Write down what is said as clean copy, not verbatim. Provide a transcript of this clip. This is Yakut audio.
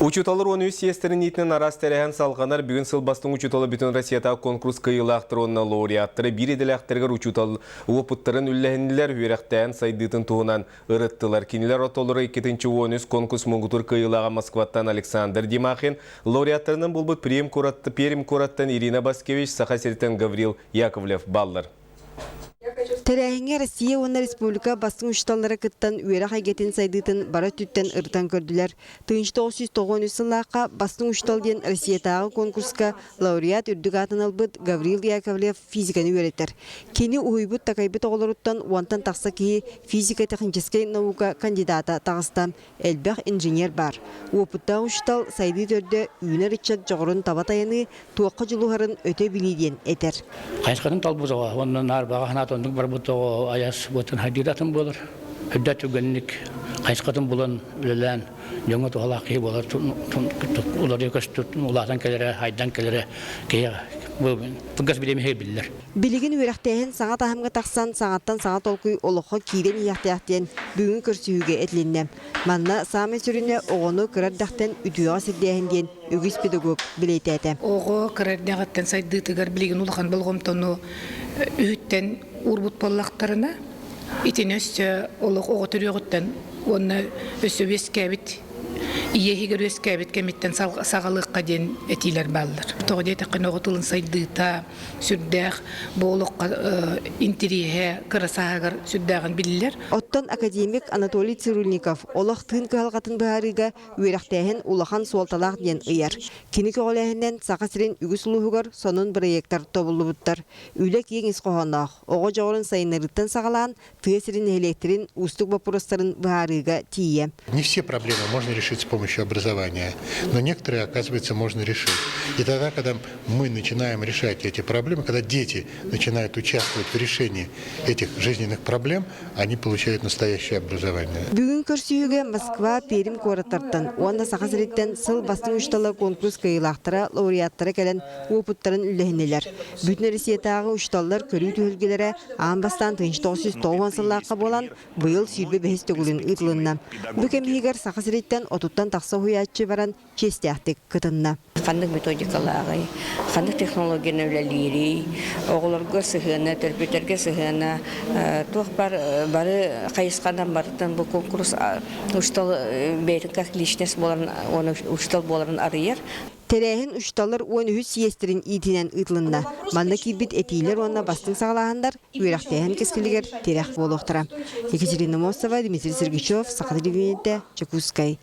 Учууталлар 13 съезтэрин иитинэн араас тэрээһин салҕанар. Бүгүн сыл бастыҥ учуутала бүтүн Россиятааҕы конкурс кыайыылаахтара уонна лауреаттара биир идэлээхтэригэр учуутал уопуттарын үллэһиннилэр, үөрэхтээн сайдыытын туһунан ырыттылар. Кинилэр ортолоро 2013 конкурс муҥутуур кыайыылааҕа Москваттан Александр Димахин, лауреаттарынан буолбут Пермь куораттан Ирина Баскевич, Саха сириттэн Гаврил Яковлев бааллар. Тэрээһиҥҥэ Россия уонна республика бастыҥ учууталлара кыттан үөрэх эйгэтин сайдыытын бары өттүттэн ырытан көрдүлэр. 1993 сыллаахха Бастыҥ учуутал диэн Россиятааҕы конкурска лауреат үрдүк аатын ылбыт Гаврил Яковлев физиканы үөрэтэр. Кини уһуйбут-такайбыт оҕолоруттан уонтан тахса киһи физико-техническэй наука кандидата таҕыста. Элбэх инженер баар. Уопуттаах учуутал сайдыы төрдө үүнэр ыччат дьоҕурун таба тайаныы, туохха дьулуһарын өтө билии диэн этэр. Хайысхатын талбыт оҕо уонна наар баҕа санаата оннук барбыт оҕо айас буотун хайдыыта атын буолар. Үрдэ түргэнник хайысхатын булан үлэлээн дьоҥҥо туһалаах киһи буолар уларыйа көстүт улаатан кэлэрэ хайдан кэлэрэ киһи кылгас бириэмэ биллэр. Билигин үөрэхтээһин саҥа таһымҥа тахсан, саҥаттан саҥа толкуй олоххо киирэн иһиэхтээх диэн бүгүн көрсүһүүгэ этилиннэ. Манна саамай сүрүнэ оҕону кыра эрдэхтэн үтүөҕэ сирдээһин диэн үгүс педагог бэлиэтээтэ. Оҕо кыра эрдэҕиттэн сайдыытыгар билигин улахан болҕомтону үһүттэн уурбут буоллахтарына, итини өссө олох оҕо төрүөҕүттэн уонна өссө үөскээбит ийэ иһигэр үөскээбит кэмиттэн саҕалыахха диэн этиилэр бааллар. Тоҕо диэтэххинэ оҕо тылын сайдыыта, сүрдээх бу олоххо интириэһэ кыра сааһыгар сүрдээҕин биллэр. Оттон академик Анатолий Цирульников олох тыын кыһалҕатын быһаарыыга үөрэхтээһин улахан суолталаах диэн ыйар. Кини көҕүлээһининэн Саха сирин үгүс улууһугар сонун бырайыактар тобуллубуттар. Үлэ киэҥ ис хоһоонноох, оҕо дьоҕурун сайыннарыыттан саҕалаан тыа сирин нэһилиэктэрин уустук боппуруостарын быһаарыыга тиийэ. Не все проблемы можно решить с помощью образования, но некоторые, оказывается, можно решить. И тогда, когда мы начинаем решать эти проблемы, когда дети начинают участвовать в решении этих жизненных проблем, они получают настоящее образование. Бүгүн көрсүһүүгэ Москва, Пермь куораттартан уонна Саха сириттэн сыл бастыҥ учуутала конкурс кыайыылаахтара, лауреаттара кэлэн уопуттарын үллэһиннилэр. Бүтүн Россиятааҕы учууталлар көрүү түһүлгэлэрэ аан бастаан 1990 сыллаахха буолан, быйыл 25 төгүлүн ыытылынна. Бу кэм иһигэр Саха сириттэн отуттан тахса уһуйааччы баран чиэстээхтик кытынна. Ханнык методикалааҕый, ханнык технологияны үлэлиирий, оҕолорго сыһыана, төрөппүттэргэ сыһыана, туох бар бары хайысханан барытын бу конкурс учуутал бэйэтин как личность буоларын уонна учуутал буоларын арыйар. Тэрээһин учууталлар 13 съезтэрин иитинэн ыытылынна. Манна киирбит этиилэр уонна бастыҥ саҕалааһыннар үөрэхтээһин кэскилигэр тирэх буолуохтара. Екатерина Мостова, Дмитрий Сергучев, Саха телевидениетэ, Дьокуускай.